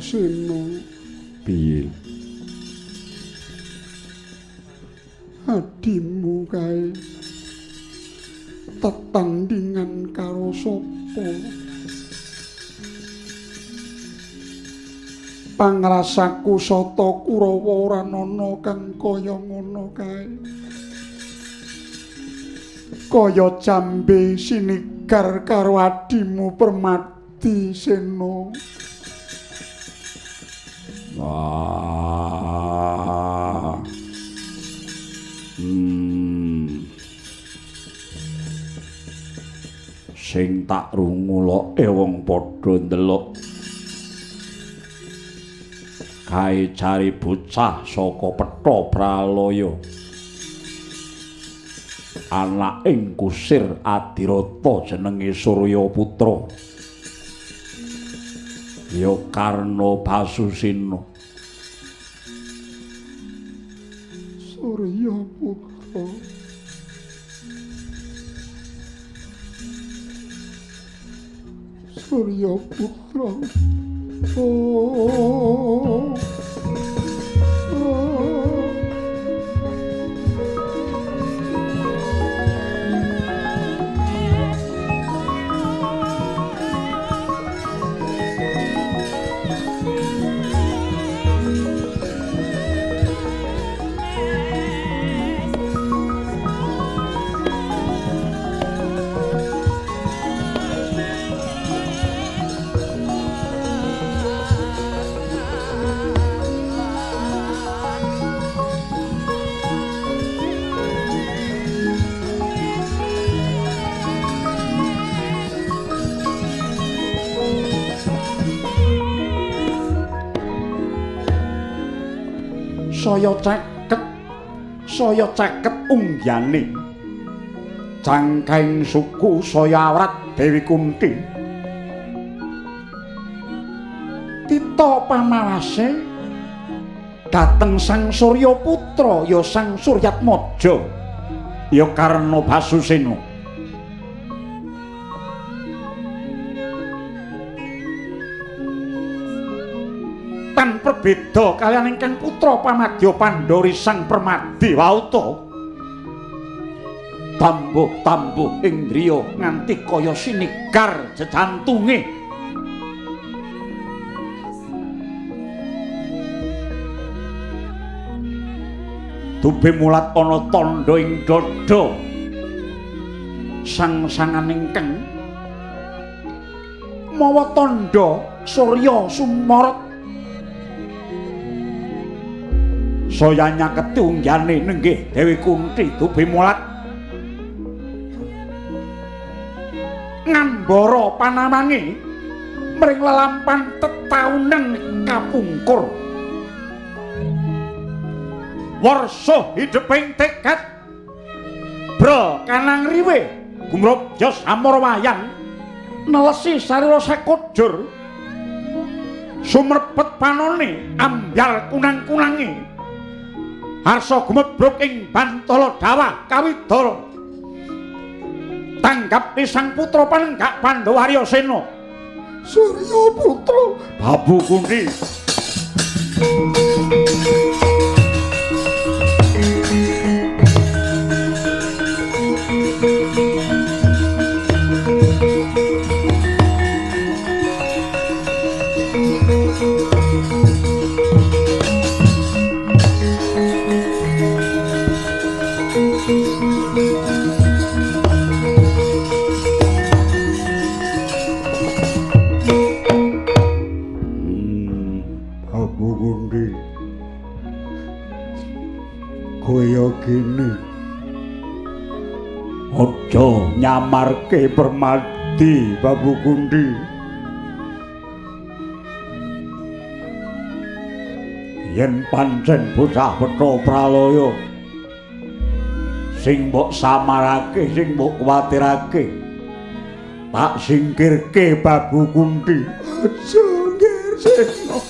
Sena. Piye? Adimu kae tetandingan karo sapa? Pangrasaku Sata Kurawa ora ana kang kaya ngono kae. Kaya jambe sinigar karo adimu Permadi Sena. Wah. Sing tak rungu loke wong padha ndelok kae cari bocah saka Petha Pralaya, anak ing kusir Adirata jenenge Surya Putra, ya Karna Basusena. Surya Putra. Surya Putra. Oh. Oh. Saya caket, saya caket unggane. Cangkaing suku saya awrat Dewi Kunti. Tita pamawase dhateng Sang Surya Putra ya Sang Suryatmaja ya Karna Basusena. Tan perbeda kaliyan ingkang putra pamadya Pandhari Sang Permadi Wauta. Tambuh-tambuh indriya nganti kaya sinigar jejantunge. Dube mulat ana tandha ing dada sang-sangan ingkang mawa tandha surya sumorot. Saya nyaketi unggane nenggih Dewi Kunti dube mulat ngambara panamange mring lelampan tetaunan kapungkur. Warsa hideping tekad bra kanang riwe gumrobya samara wayang nelesi sarira sakujur sumerpet panone ambyar kunang-kunange harsa gumebruk ing bantala dawah kawidara tanggap Sang Putra panenggak Pandhawa Aryasena. Surya Putra Babu Kunti. Kaya gini aja nyamarke Permadi Babu Kunti. Yen pancen bocah Petha Pralaya sing mbok samarake, sing mbok kuwatirake, tak singkirke Babu Kunti. Aja ngger Sena.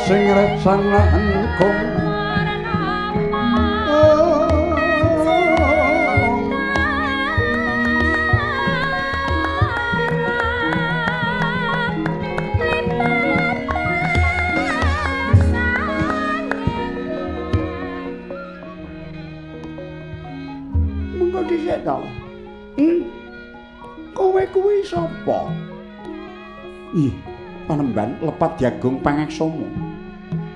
sing resan kong. Mengko dhisik to. Kowe kuwi sapa? Ih, panemban lepat Diagung Pangaksama.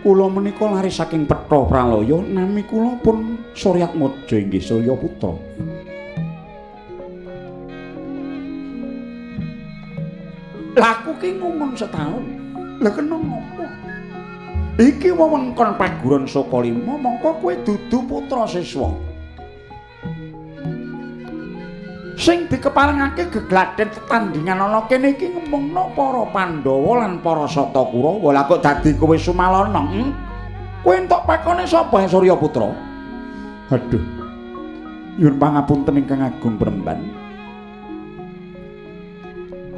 Kula menika lari saking Petha Pralaya, nami kula pun Suryatmaja inggih Surya Putra. Lah aku ki ngumun setahun. Lah kena ngopo? Iki wewengkon Paguron Sukalima, mongko kowe dudu putra siswa. Sing dikeparengake gegladhen tetandhingan ana kene iki ngemungna para Pandhawa lan para Sata Kurawa. Lah kok dadi kowe sumalana? Kowe entuk pakone sapa Surya Putra? Aduh. Nyuwun pangapunten ingkang agung Premban.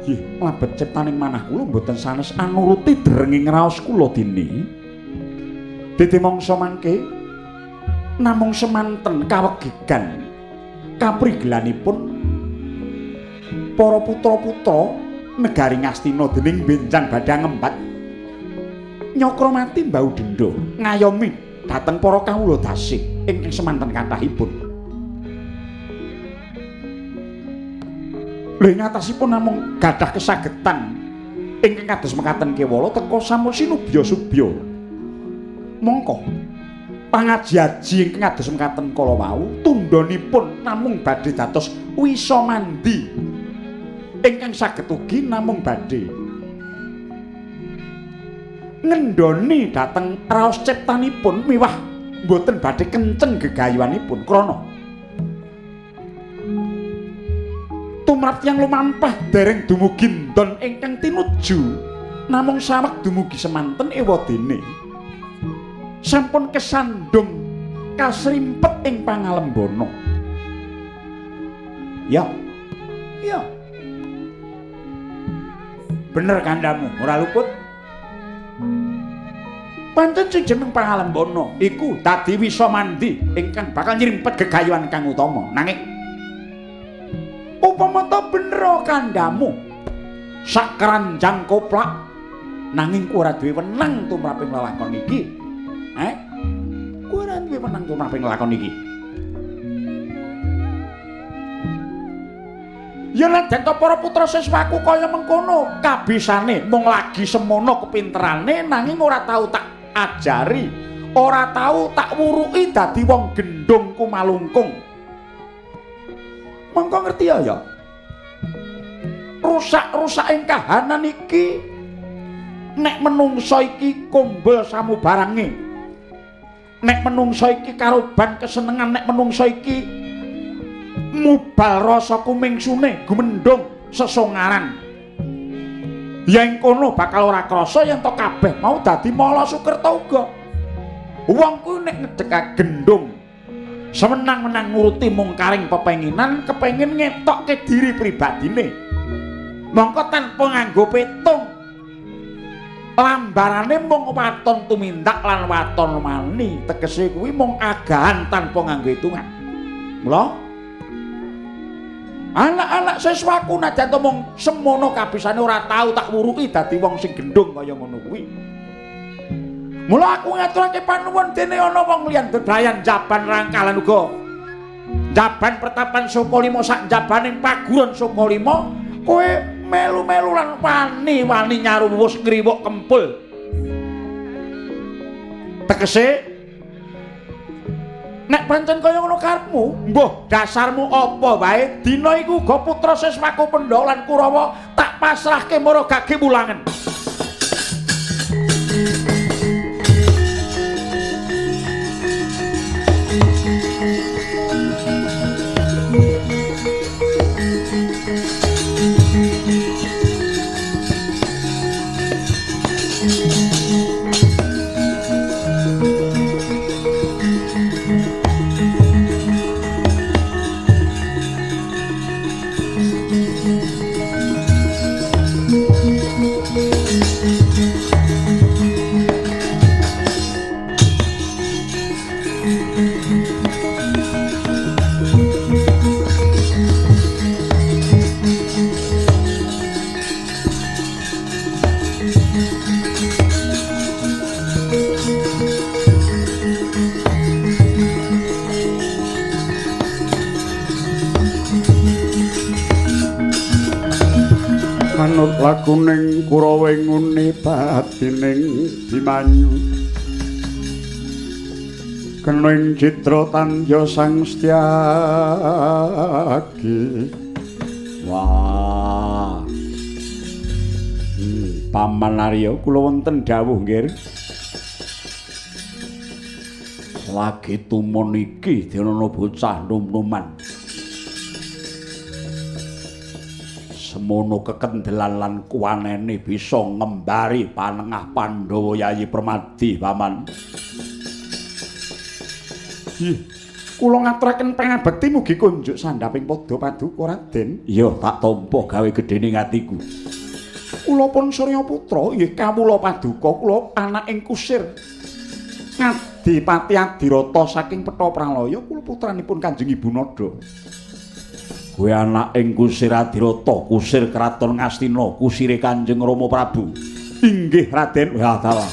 Nggih, labet ciptaning manah kula mboten sanes anuruti drenging raos kula dene. Dadi mangsa mangke namung semanten kawegigan kaprigelanipun para putra-putra negari Ngastina dening benjang badhe ngembat nyakra mati mbau denda ngayomi dhateng para kawula dasih ingkang semanten kathahipun. Lha ing atasipun namung gadah kesagetan ingkang kados mekaten kewala teka sampun sinubya subya. Mongko pangaji-aji ingkang kados mekaten kala wau tundhonipun namung badhe dados wisa mandi ingkang saged ugi namung badhe ngendhoni dhateng raos ciptanipun miwah mboten badhe kenceng gegayuhanipun krana tumrap tiyang lumampah dereng dumugi ndon ingkang tinuju namung saweg dumugi semanten ewadene sampun kesandung kasrimpet ing pangalembana. Ya. Ya. Bener kandhamu, ora luput. Pancen sing jeneng pangalembana iku dadi wisa mandi ingkang bakal nyrimpet gegayuhan kang utama. Nanging upama ta bener kandhamu sak keranjang koplak nanging kowe ora duwe wenang tumraping lelakon iki. Kowe ora duwe wenang tumraping lelakon iki. Ya najan to para putra siswaku kaya mengkono, kabisane mung lagi semono kepinterane nanging ora tau tak ajari, ora tau tak wuruki dadi wong gendhong kumalungkung. Mongko ngerti ya ya. Rusak-rusak ing kahanan iki nek menungsa iki kumbul samubarange. Nek menungsa iki karoban kesenengan, nek menungsa iki mubal rasa kumingsune gumendhung sesongaran. Ya ing kono bakal ora krasa yen to kabeh mau dadi mala sukerta uga. Wong kuwi nek ngedekake gendhung semenang-menang nuruti mungkaring pepenginan, kepengin ngetokke diri pribadine. Mongko tanpa nganggo petung lambarane mung waton tumindak lan waton mani, tegese kuwi mung agahan tanpa nganggo hitungan. Mula anak-anak siswaku najan to mung semono kabisane ora tau tak wuruki dadi wong sing gendhung kaya ngono kuwi. Mula aku ngaturake panuwun dene ana wong liyan bebrayan jaban rangkalan uga jaban pertapan Sukalima sak jabaning paguron Sukalima kowe melu-melu lan wani-wani nyaruwus ngriwuk kempul. Tegese nek pancen kaya ngono karepmu, mbuh dasarmu apa wae dina iku uga putra siswaku Pandhawa lan Kurawa tak pasrahke marang gage wulangen. Manut lakuning Kurawa ngune batining Bimanyu. Kena ing citra tandya sang Setyaki. Wah. Paman Arya kula wonten dawuh nggih. Lagi tumun iki dene bocah nom-noman. Semono kekendelan lan kuwanene bisa ngembari panengah Pandhawa Yayi Permadi, Paman. Ih, kula ngaturaken pangabekti mugi kunjuk sandhaping padha paduka Raden. Iya, tak tampa gawe gedene atiku. Kula pun Surya Putra, nggih kawula paduka, kula anaking kusir. Ngadipati Adirata saking Petha Pralaya, kula putranipun Kanjeng Ibu Nada. Kowe anaking kusir Adirata, kusir Kraton Ngastina, kusire Kanjeng Rama Prabu. Inggih Raden. Ya dalah.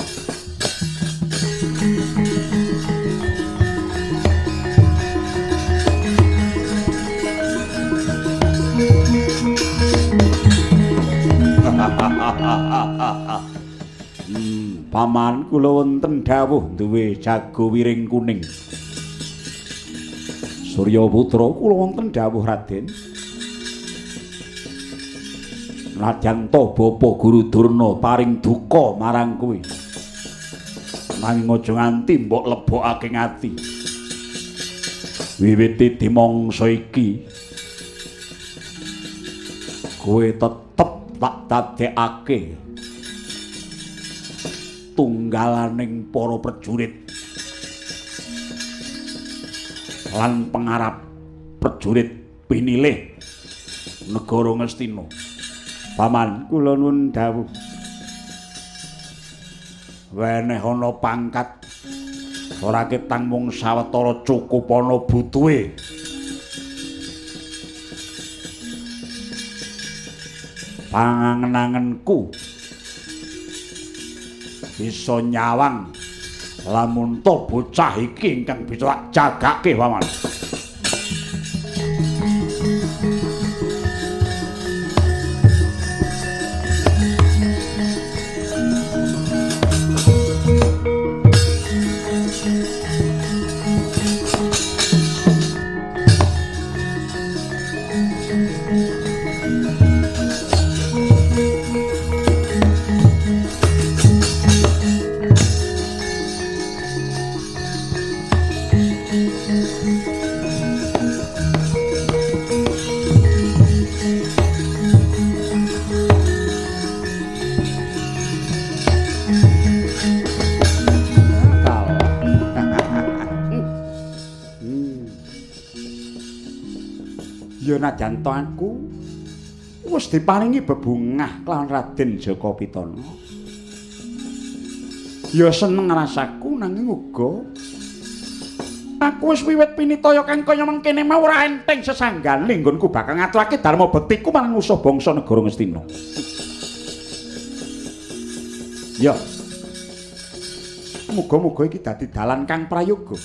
Paman kula wonten dawuh duwe jago wiring kuning. Surya Putra kula wonten dawuh Raden. Nadyan ta Bapa Guru Durna paring duka marang kowe. Nanging aja nganti mbok lebokake ati. Wiwit dimangsa iki kowe tetep tak dadekake tunggalaning para prajurit lan pengarap prajurit pinilih negara Ngastina. Paman kula nuwun dawuh. Weneh ana pangkat ora ketang mung sawetara cukup ana butuhe. Pangangen-angenku bisa nyawang lamun to bocah iki ingkang bisa tak jagake, Paman. Ya najan to aku wis diparingi bebungah kelawan Raden Jaka Pitana. Ya seneng rasaku nanging uga aku wis wiwit pinitaya kang kaya mengkene mau ora enteng sesanggane nggonku bakal ngaturake dharma bektiku marang nusa bangsa negara Ngastina. Ya. Muga-muga iki dadi dalan kang prayoga.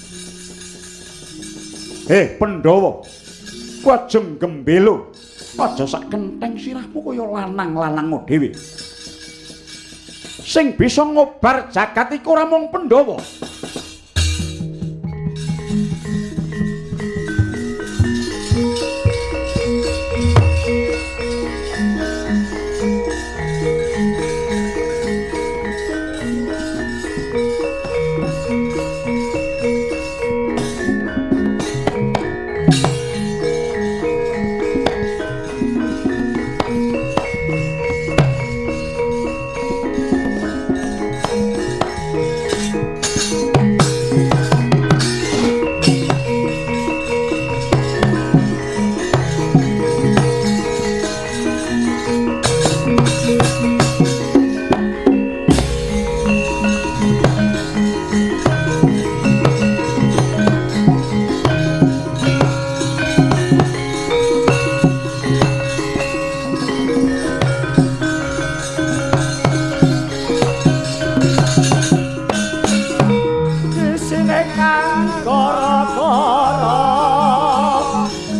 Pandhawa. Wajeng gembelo, aja sak kentheng sirahmu kaya lanang-lanang dhewe. Sing bisa ngobar jagat iku ora mung Pandhawa.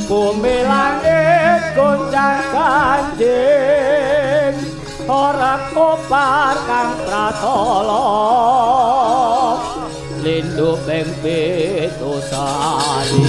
Bumi langit goncang ganjing. Ora kopar kang pratala lindu ping 7 sari.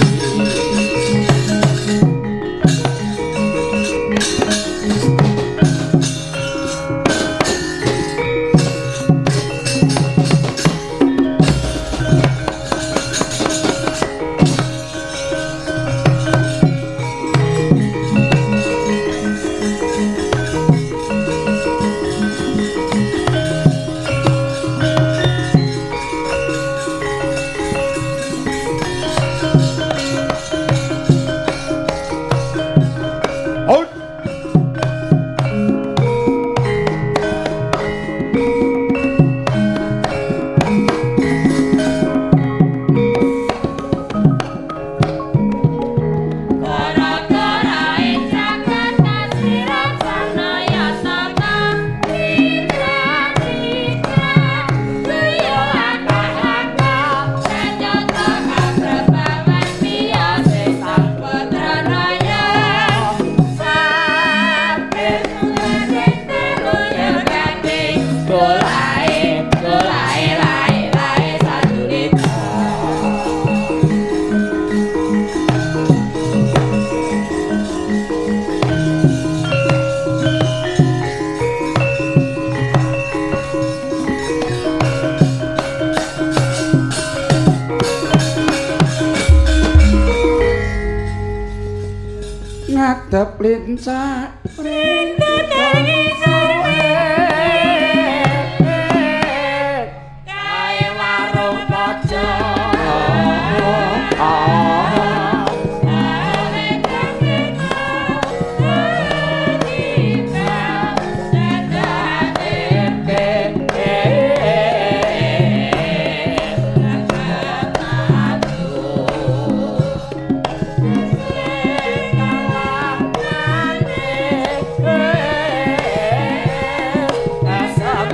Ngadep lincah kae warung pojok.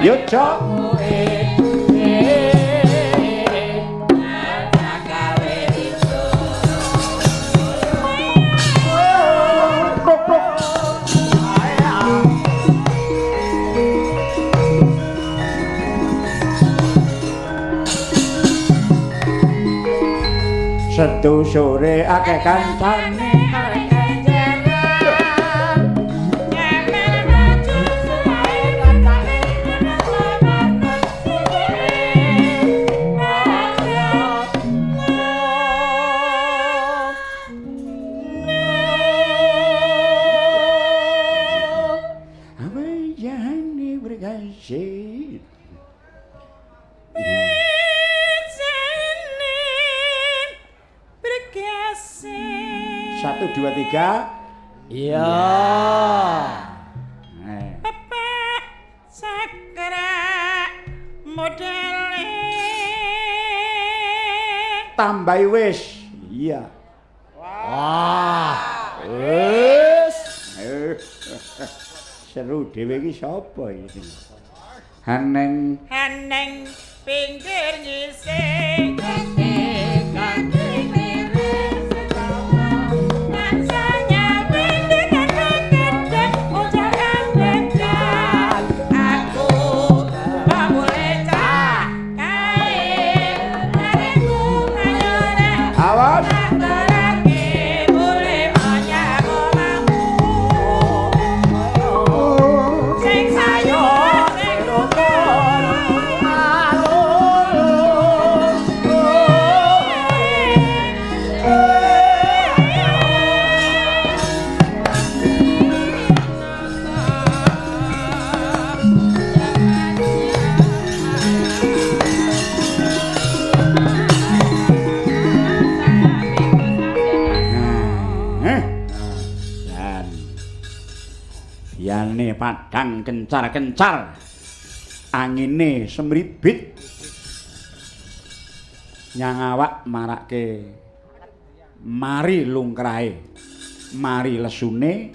Yo, Cok. Prok, prok. Setu sore akeh kancane. Satu, dua, tiga. Iya. Pepek sakra modele Tambahi wis. Iya. Wah. Wis. Seru dhewe iki sapa iki? Haneng haneng pinggir ngising. Awas. Yane padang kencar-kencar, angine semribit, nyang awak marake mari lungkrahe, mari lesune,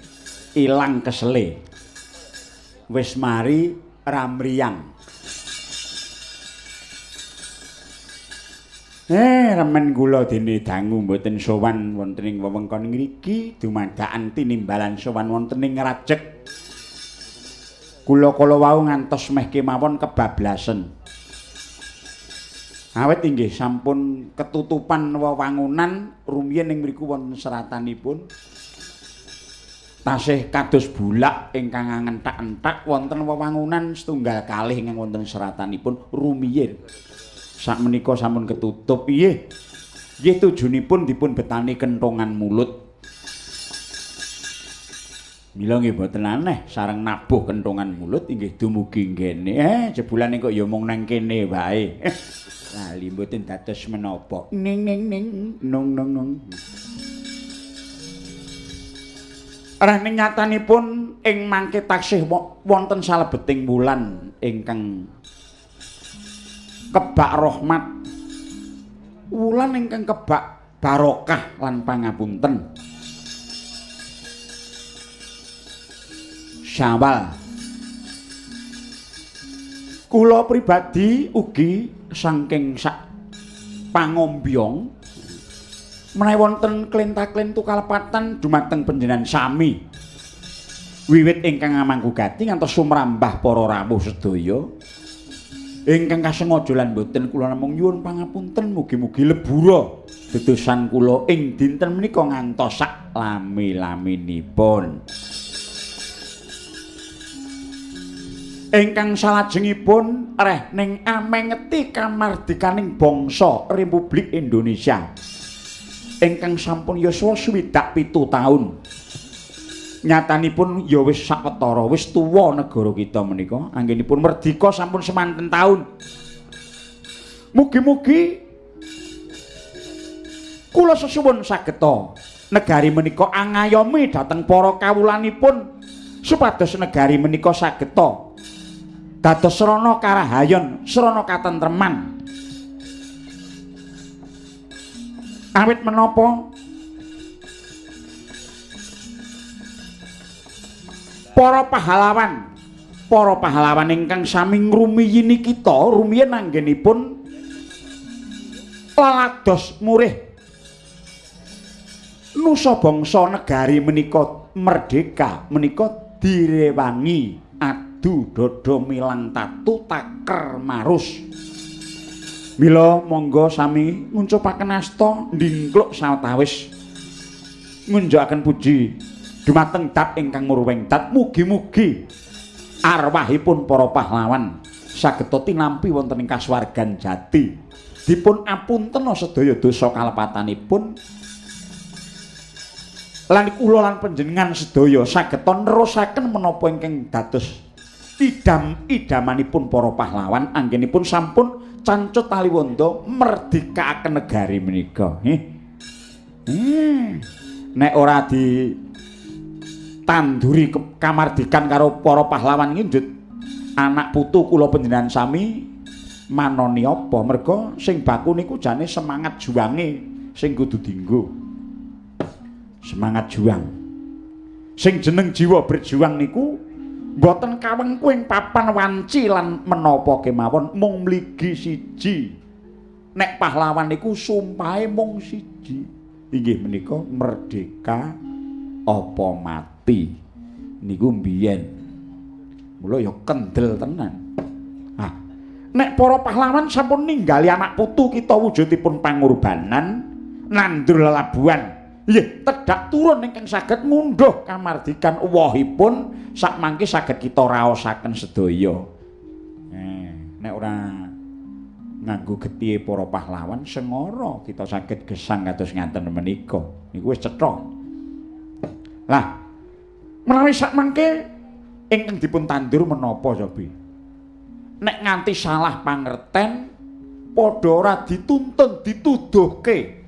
ilang kesele, wis mari ramriyang. Remen kula dene dangu mboten sowan wonten ing wewengkon ngriki dumadakan tinimbalan sowan wonten ing Rajeg. Kula kala wau ngantos meh kemawon kebablasen. Awit inggih sampun ketutupan wewangunan rumiyin ing mriku wonten seratanipun. Tasih kados bulak ingkang angenthak-enthak wonten wewangunan setunggal kalih ingkang wonten seratanipun rumiyin. Sakmenika sampun ketutup. Nggih. Nggih tujunipun dipun betani kenthongan mulut. Mila nggih mboten aneh sareng nabuh kenthongan mulut inggih dumugi nggene. Jebulane kok ya mung nang kene wae. Lali mboten dados menapa. Ning ning ning nung nung nung. Rene nyatanipun ing mangke taksih wonten salebeting wulan ingkang kebak rahmat. Wulan ingkang kebak barokah lan pangapunten. Syawal. Kula pribadi ugi saking sak pangombyong menawi wonten klenta-klentu kalepatan dumateng panjenengan sami. Wiwit ingkang ngamangku gati ngantos sumrambah para rawuh sedaya ingkang kasengaja lan boten kula namung nyuwun pangapunten mugi-mugi lebura dedosan kula ing dinten menika ngantos sak lami-laminipun. Ingkang salajengipun reh ning amengeti kamardikaning bangsa Republik Indonesia ingkang sampun yuswa 67 taun. Nyatanipun ya wis sawetara, wis tuwa negara kita menika, anggenipun merdika sampun semanten taun. Mugi-mugi kula sesuwun sageta negari menika angayomi dhateng para kawulanipun supados negari menika sageta dados srana karahayon, srana katentreman. Awit menapa para pahlawan ingkang sami ngrumiyini kita rumiyin anggenipun lelados murih nusa bangsa negari menika merdeka menika direwangi adu dada milang tatu taker marus. Mila monggo sami nguncupaken asta ndingkluk sawetawis ngunjukaken puji dumateng dat ingkang murwing dat. Mugi-mugi arwahipun para pahlawan saged tinampi wonten ing kasuwargan jati. Dipun apuntena sedaya dosa kalepatanipun lan kula lan panjenengan sedaya saged nerusaken menapa ingkang dados idam-idamanipun para pahlawan anggenipun sampun cancut taliwonda merdikaaken negari menika. Nek ora di tanduri kamardikan karo para pahlawan iki njut anak putu kula panjenengan sami manoni apa? Merga sing baku niku jane semangat juange sing kudu dienggo. Semangat juang. Sing jeneng jiwa berjuang niku mboten kawengku ing papan wanci lan menapa kemawon mung mligi siji. Nek pahlawan niku sumpahe mung siji. Inggih menika merdeka apa mati. Niku mbiyen. Mula ya kendel tenan. Ah, nek para pahlawan sampun ninggali anak putu kita wujudipun pangorbanan nandur lelabuhan. Nggih, tedhak turun ingkang saged ngundhuh kamardikan wohipun sakmangke saged kita raosaken sedaya. Nek ora nganggo getihe para pahlawan sengara kita saged gesang kados ngaten menika. Niku wis cetha. Lah, menawi sakmangke ingkang dipun tandur menapa Sobi? Nek nganti salah pangerten padha ora dituntun, dituduhke,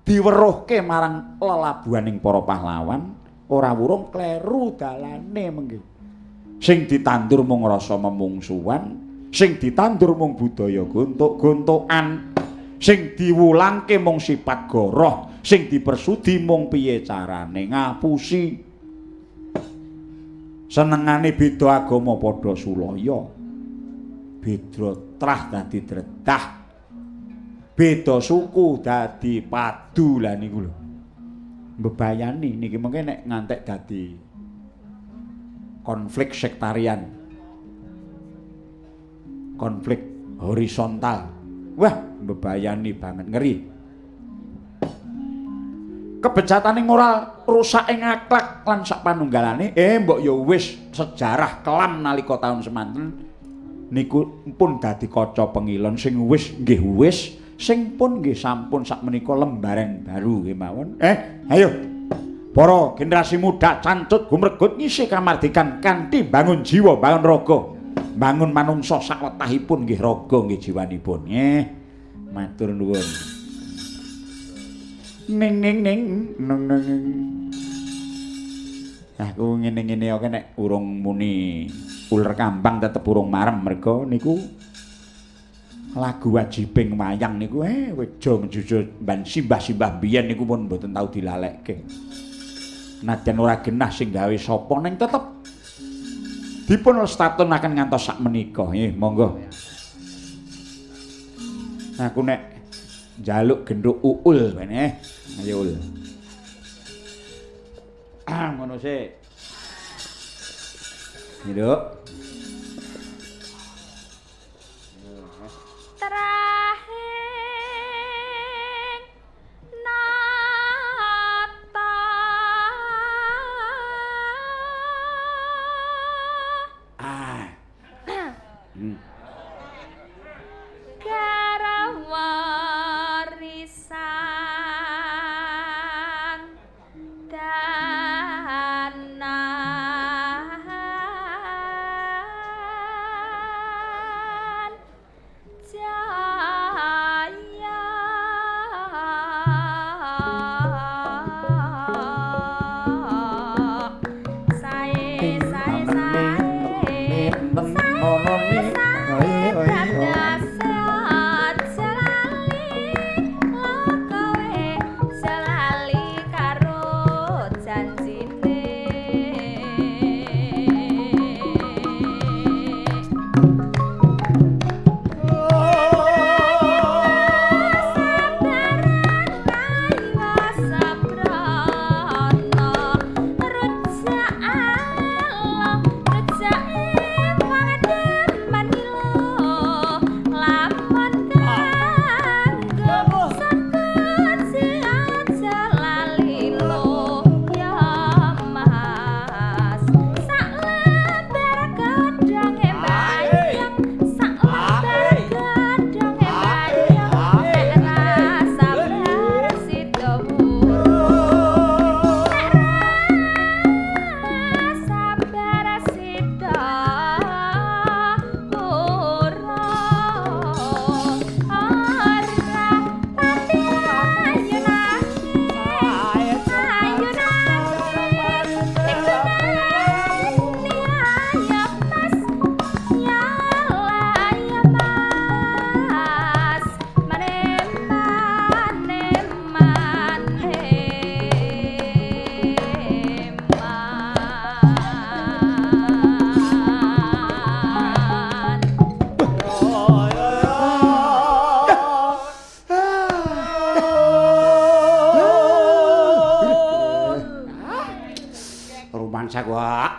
diweruhke marang lelabuhaning para pahlawan, ora wurung kleru dalane mengke. Sing ditandur mung rasa memungsuhan, sing ditandur mung budaya gontok-gontokan, sing diwulangke mung sifat goroh, sing dipersudi mung piye carane ngapusi. Senengane beda agama padha sulaya, beda trah dadi dredah, beda suku dadi padu. Lah niku lho mbebayani niki mengke nek ngantek dadi konflik sektarian. Konflik horizontal. Wah, mbebayani banget, ngeri. Kebejatane moral, rusak ing akhlak lan sak panunggalane, mbok ya wis sejarah kelam nalika taun semanten niku pun dadi kaca pengilon sing wis nggih wis, sing pun nggih sampun sakmenika lembaran baru nggih mawon. Ayo para generasi muda cancut gumregut ngisi kamardikan kanthi bangun jiwa, bangun raga, bangun manungsa sakwetahipun nggih raga nggih jiwanipun. Matur nuwun. Ning ning ning neng neng. Aku ngene-ngene oke nek urung muni uler kambang tetep urung marem mergo niku lagu wajibing wayang niku wejo menjuju ban simbah-simbah biyen niku pun mboten tau dilalekke. Najan ora genah sing gawe sapa ning tetep dipun lestatonaken ngantos sak menika. Nggih, monggo. Aku nek njaluk gendhuk uul bene. Ayo ul. Ah, ngono sik. Nduk. Trahing nata. Ah. Warisan dana jaya. Sae sae sae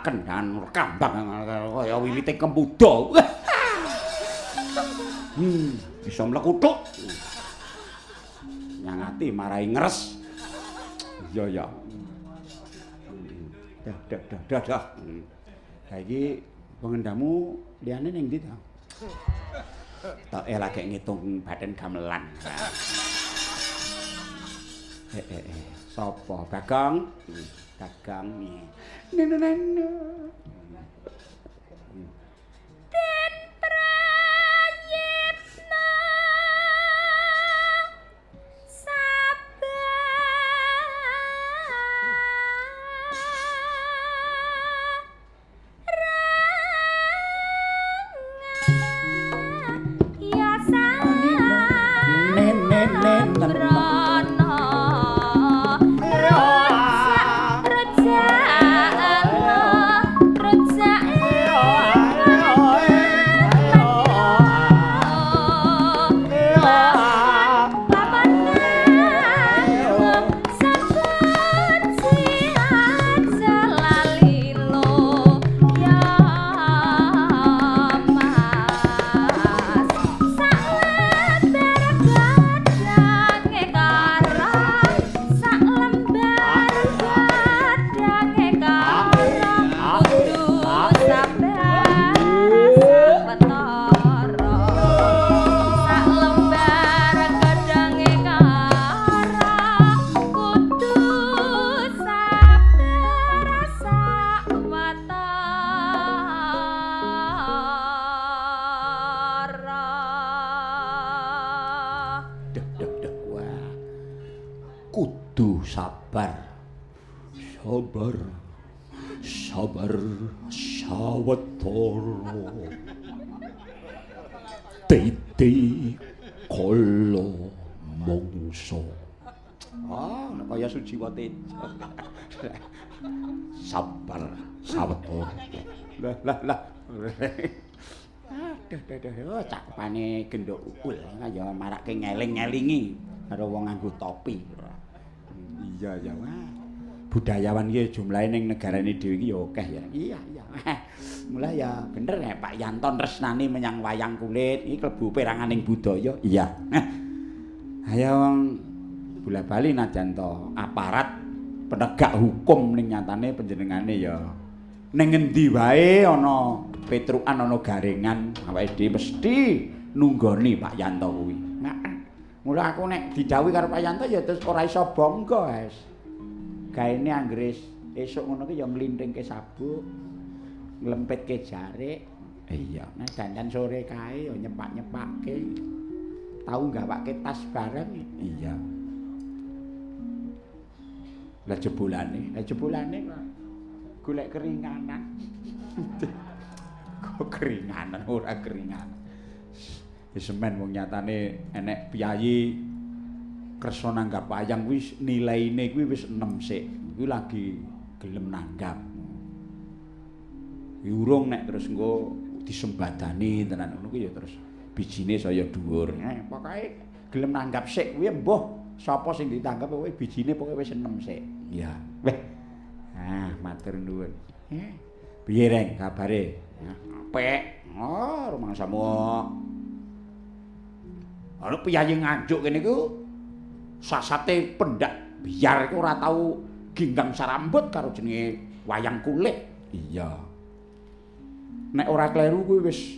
Kendhan kambang kaya wiwite kempuda. Bisa mlekuthuk. Nyang ati marai ngres. Iya ya. Dah dah dah dah dah. Ha iki pengendamu liyane ning ndi ta? Tok lagi ngitung baten gamelan. Sapa? Bagong? Dagang nih. Neno neno. Den prayitna sabar ya sabrana rujak rujak. Kudu sabar. Sabar. Sabar sawetara. Titi kala mangsa. Ah, nek kaya Sujiwa Tejo. Sabar sawetara. Lah lah lah. Aduh aduh aduh, cakepane genduk ukul ya marake ngeling-ngelingi karo wong nganggo topi. Iya ya wah. Budayawan iki jumlahe ning negarane dhewe iki ya akeh ya. Iya iya. Mula ya bener nek Pak Yanto tresnane menyang wayang kulit iki klebu peranganing budaya. Iya. Ayo wong bola-bali najan to aparat penegak hukum ning nyatane panjenengane ya ning ngendi wae ana petrukan ana garengan awake dhewe mesti nunggoni Pak Yanto kuwi. Heeh. Mula aku nek didhawuhi karo Pak Yanto ya terus ora iso bangga, Es. Gaene anggere esuk ngono ki ya nglintingke sabuk, nglempitke jarik. Iya, nek dandan sore kae ya nyepak-nyepake. Tau gawake tas bareng. Iya. Lah jebulane, Lah jebulane kok golek keringanan. Kok keringanan ora keringanan. Wis semen wong nyatane enek piyayi kersa nanggap wayang kuwi nilaine kuwi wis 6 sik. Kuwi lagi gelem nanggap. Ya urung nek terus engko disembadani tenan ngono kuwi ya terus bijine saya dhuwur. Pokoke gelem nanggap sik kuwi mbuh sapa sing ditanggap pokoke bijine pokoke wis 6 sik. Iya. Weh. Ah, matur nuwun. Piye Reng kabare? Apik. Oh, rumangsamu. Ana piyayi Nganjuk kene iku sasate pendak biar iku ora tau ginggang sarambut karo jenenge wayang kulit. Iya. Nek ora kleru kuwi wis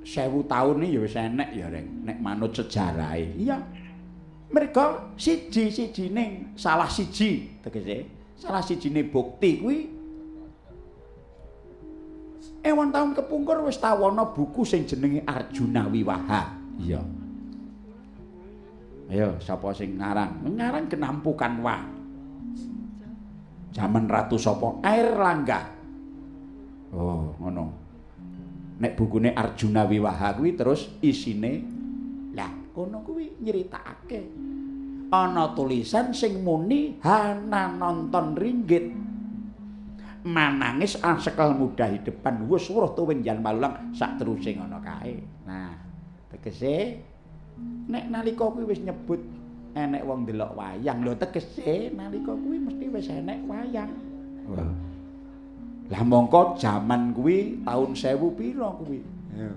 1000 taun ya wis enek ya Reng, nek manut sejarahe. Iya. Merga siji-sijine salah siji tegese, salah sijine bukti kuwi ewon taun kepungkur wis tau ana buku sing jenenge Arjuna Wiwaha. Iya. Ayo, sapa sing ngarang? Ngarang Genampu Kanwa. Jaman Ratu sapa? Airlangga. Oh, ngono. Nek bukune Arjuna Wiwaha kuwi terus isine lah kono kuwi nyeritakake ana tulisan sing muni hana nonton ringgit. Manangis asekel mudah hidepan wis weruh tuwin jan malulang sak teruse ngono kae. Nah, tegese nek nalika kuwi wis nyebut enek wong ndelok wayang lho tegese nalika kuwi mesti wis enek wayang. Wah. Lah mongko jaman kuwi taun 1000 pira kuwi? Iya.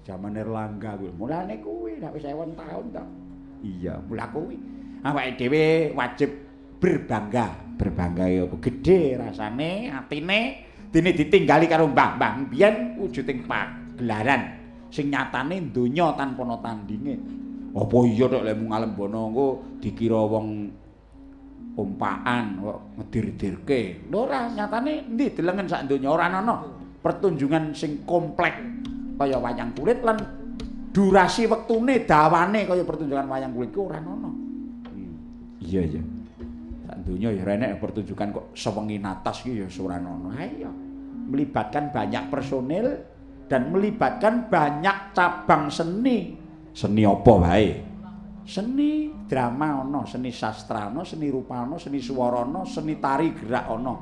Jaman Erlangga kuwi. Mulane kuwi nek wis ewon taun to. Iya, mula kuwi awake dhewe wajib berbangga. Berbangga ya apa? Gedhe rasane atine dene ditinggali karo mbah-mbah biyen wujuding pagelaran sing nyatane donya tanpa ana tandinge. Apa iya tok lek mung ngalembana engko dikira wong ompakan kok ngedir-dirke. Lho ora, nyatane endi delengen sak donya ora ana pertunjukan sing komplek kaya wayang kulit lan durasi wektune dawane kaya pertunjukan wayang kulit ku ora ana. Iya iya. Sak donya ya ora enek pertunjukan kok sewengi natas ki ya ora ana. Ha iya. Melibatkan banyak personil dan melibatkan banyak cabang seni. Seni apa wae? Seni drama ana, seni sastra ana, seni rupa ana, seni swara ana, seni tari gerak ana.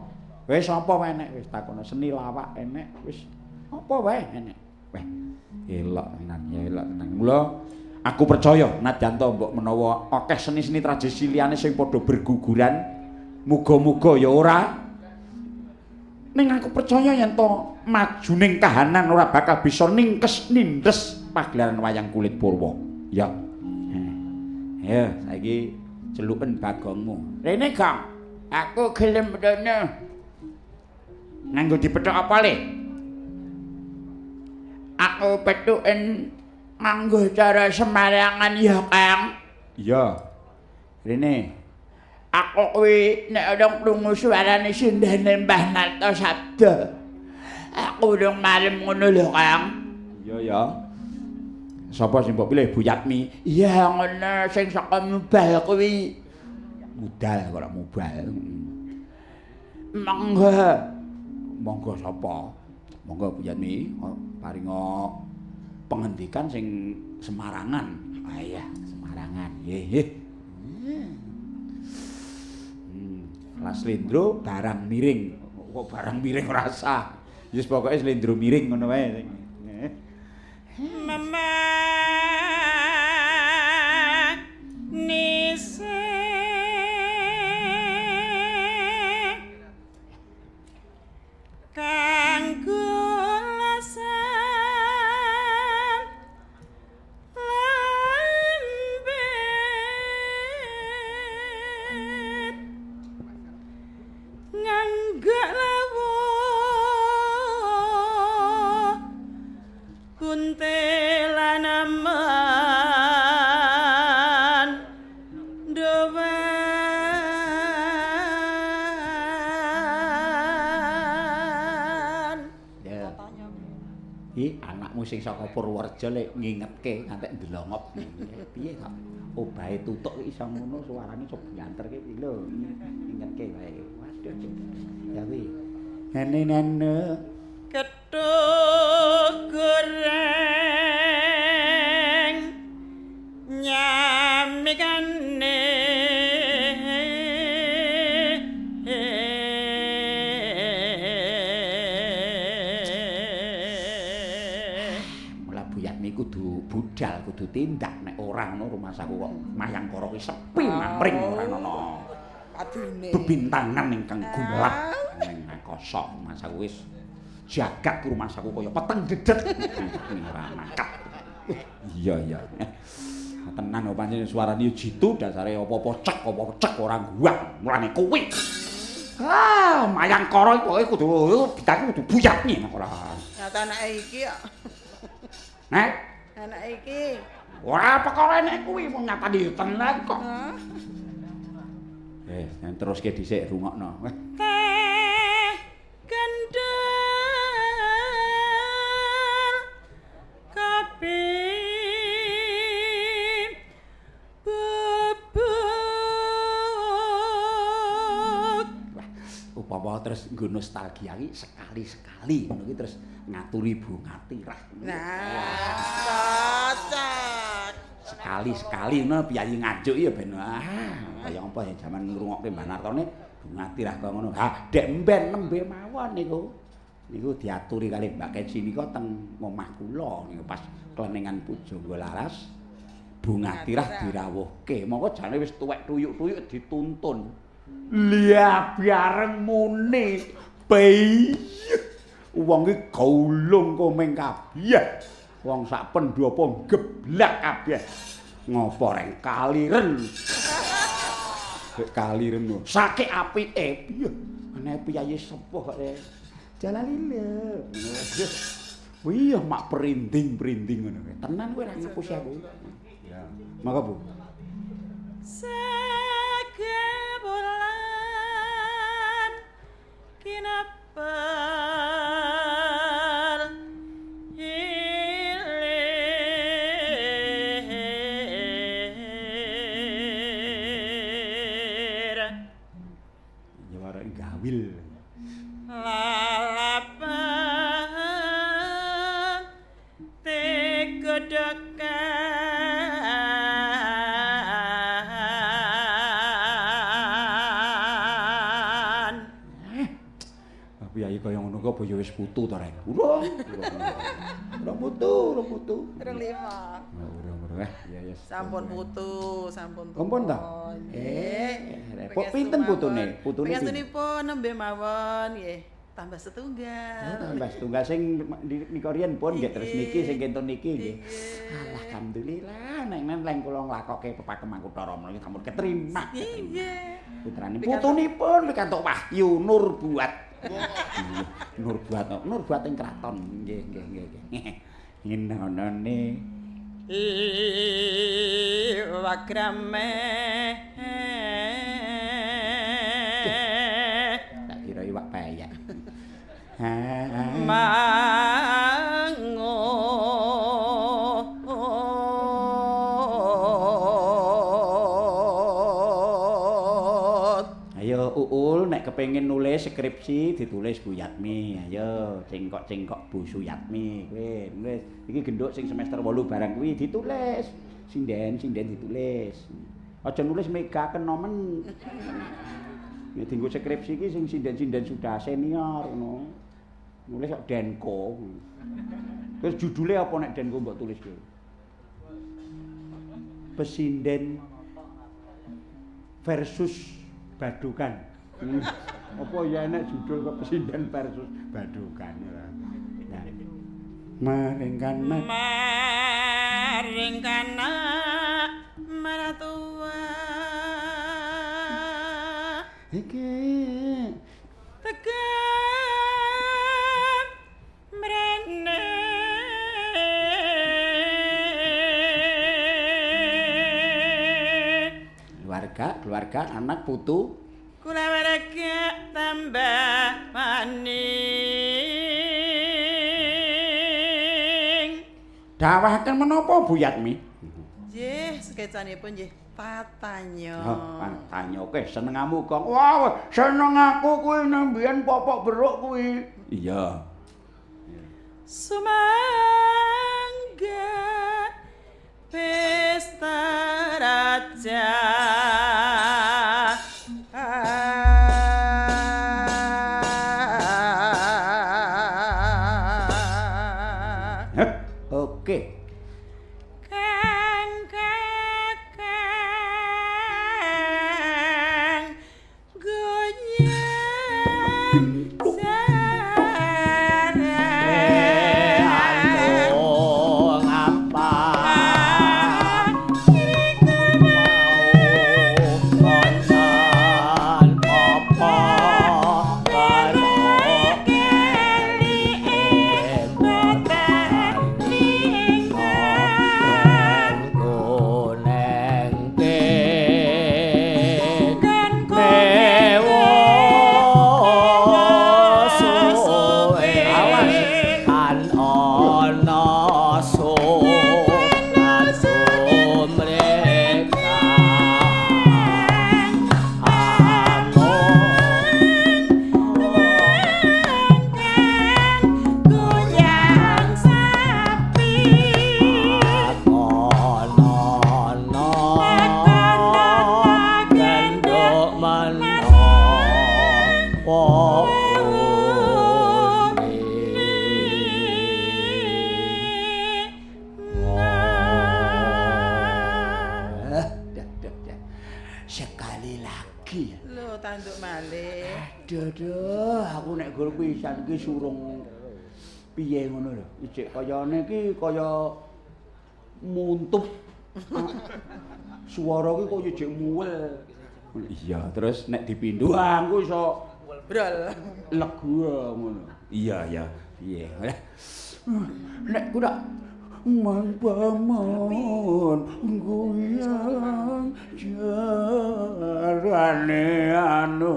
Wis apa wae enek wis takono, seni lawak enek, wis apa wae enek. Weh, elok tenan ya elok tenan. Mula aku percaya nadyan to mbok menawa akeh seni-seni tradisi liyane sing padha berguguran, muga-muga ya ora. Ning aku percaya yen to majuning kahanan ora bakal bisa ningkes nindes pagelaran wayang kulit Purwa. Ya. Ya, saiki celuken bagongmu. Rene, Gong. Aku gelem rene. Nganggo dipethuk apa le? Aku pethuken nganggo cara Semarangan ya, Kang. Iya. Rene. Aku kuwi nek ora krungu suarane sindhene Mbah Narto Sabdo. Aku urung marem ngono lho, Kang. Iya ya. Sapa sing mbok pilih Bu Yatmi? Iya ngono sing saka Mubal kuwi. Mudal kok mubal. Monggo. Monggo sapa? Monggo Bu Yatmi paringa pengendikan sing Semarangan. Ah iya, Semarangan. Nggih, nggih. Lah slendro barang miring. Kok barang miring ora sah. Wis pokoke slendro miring ngono wae sing. Mama nise kanggo lasan lambet nganggak lawuh kuntelanaman dowan. Ya. Iki anakmu sing saka Purworejo lek ngingetke ngantek ndelongop. Piye kok obahe tutuk iso ngono suarane iso banter ki lho. Ngingetke wae. Waduh. Ya kuwi. Nene-nene Ketuk goreng nyamikane Mula Bu Yatmi kudu budal, kudu tindak nek ora ngono rumasaku kok Mayangkara ki sepi mamring ora ana Padune. Bebintangan ingkang gumelap ning angkasa rumasaku wis jagat ku rumasaku kaya peteng dedet ora mangkat. Iya iya. Tenan kok pancen suarane jitu dasare apa-apa cek apa-apa cek ora guang mulane kowe. Ah, Mayangkara iki pokoke kudu bintang kudu Bu Yatmi ora. Nyata anake iki kok. Nek Anake iki. ora perkara nek kuwi wong nyatane tenan kok. Hah? Yen teruske dhisik rungokno. Teh kendel kopi bubuk. Wah, upama terus nggo nostalgia iki sekali-sekali ngono iki terus ngaturi bunga tirah. Nah, cocok. Sekali-sekali ngono piyayi Nganjuk ya ben ah kaya apa ya jaman ngrungokke Mbah Nartone bunga tirah kaya ngono. Ha, dek mben nembe mawon niku. Niku diaturi kali Mbak Keci nika teng omah kula niku pas klenengan Pujangga Laras. Bunga tirah dirawuhke. Mongko jane wis tuwek tuyuk-tuyuk dituntun. Lah bareng muni pei. Wong iki gaulung komeng kabeh. Wong sak pendopo geblak kabeh. Ngopo reng kaliren. Kaliren lho. Saking apike. Piye? Ana piyayi sepuh kok. Jalalile. Wih, mak perinding-perinding ngono kae. Tenan kowe ora ngapusi aku. Ya. Monggo, Bu. Segebulan kinapel hilir Ya warek gawil. Lalapan tegodokan. Piyayi kaya ngono kok apa ya wis putu ta rek? Urung. Urung putu, urung putu. Urung lima. Urung, urung. Ya ya. Sampun putu, sampun tuwa. Sampun ta? Nggih. Repot pinten putune? Putune pinten? Pangestunipun nembe mawon nggih. Tambah setunggal. Tambah setunggal sing nika riyen pun nggih terus niki sing kentun niki nggih. Alhamdulillah nek nen kula nglakoke pepakem Mangkutara menika sampun keterima. Nggih. Putrane putunipun pikantuk wahyu nur buat. Nur buat, nur buat ing kraton. Nggih, nggih, nggih, nggih. Ngene Iwakrame. Tak kira iwak peyek. Mango Skripsi ditulis Bu Yatmi. Ayo, cengkok-cengkok Bu Suyatmi kowe nulis. Iki genduk sing semester 8 barang kuwi ditulis. Sinden-sinden ditulis. Aja nulis mega kenomen. Nek dienggo skripsi iki sing sinden-sinden sudah senior ngono. Nulis kok Denko. Terus judulnya apa nek Denko mbok tulis kuwi? Pesinden versus Badukan. Apa ya enek judul kok pesinden versus Badukan ora. Nah. Maring kana Maring kana maratuwa iki tegap mrene keluarga, keluarga, anak, putu kulawarga tambah maning. Dawahaken menapa Bu Yatmi? Nggih, skecanipun nggih tatanya. Oh, tanya oke senengamu Kong. Wah, seneng aku kuwi nembian popok beruk kuwi. Iya. Sumangga pesta raja. Oke. Kang kakang goyang sarang ngapa Sekali lagi. Lho, tanduk malih. Aduh, aduh, aku nek guru pisan iki surung piye ngono lho. Ijik kayane iki kaya muntup. Suara ki kaya jek muwel. Iya, terus nek dipindhu aku iso brol. Lega ngono. Iya, iya. Piye? Nek ku tak paman goyang jarane anu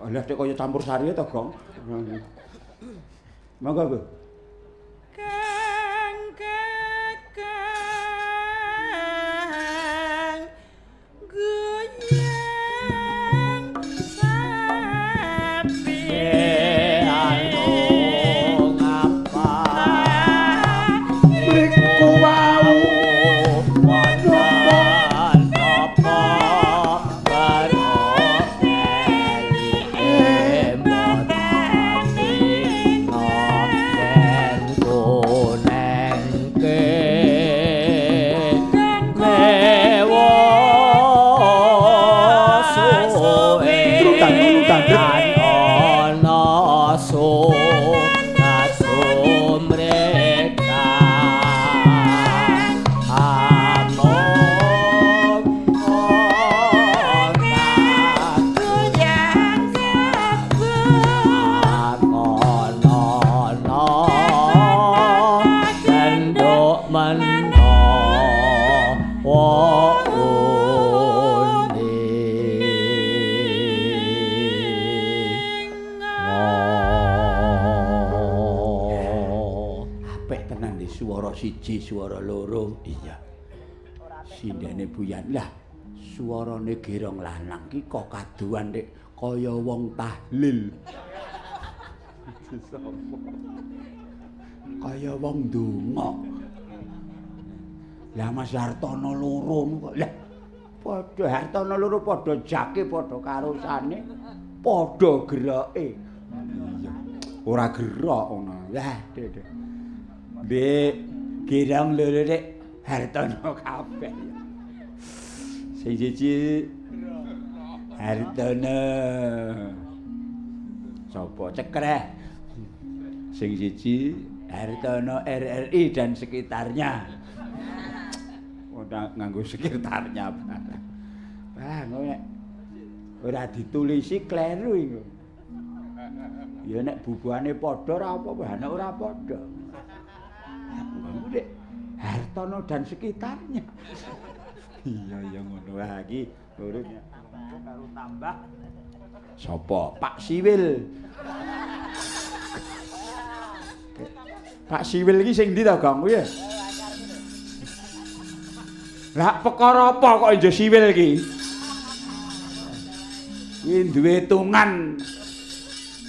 alah kaya campur sari to, Gong. Monggo, Bu. Kang kakang goyang sapi anu ngapa mriku wau wonten apa siji, swara loro. Iya. Sindene Buyan. Lah, suarane Girong lanang ki kok kaduan dik kaya wong tahlil. Kaya wong ndonga. Lah Mas Hartono loro kok. Lah padha Hartono loro padha jake, padha karosane, padha gerake. Iya. Ora gerak ngono. Lah, Dik. Dik, Girong loro dik Hartono kabeh. Sing siji Hartono. Sapa cekreh? Sing siji Hartono RRI dan sekitarnya. Ora nganggo sekitarnya barang. Wah, ngono nek ora ditulisi kleru iku. Ya nek bubuhane padha ora apa-apa, nek ora padha. Ngono dik Hartono dan sekitarnya. Iya iya ngono wae iki loro karo tambah. Sapa? Pak Siwil. Pak Siwil iki sing ndi to, Gong? Kuwi? Lah perkara apa kok njo Siwil iki? Kuwi duwe hitungan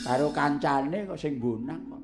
karo kancane kok sing bonang kok.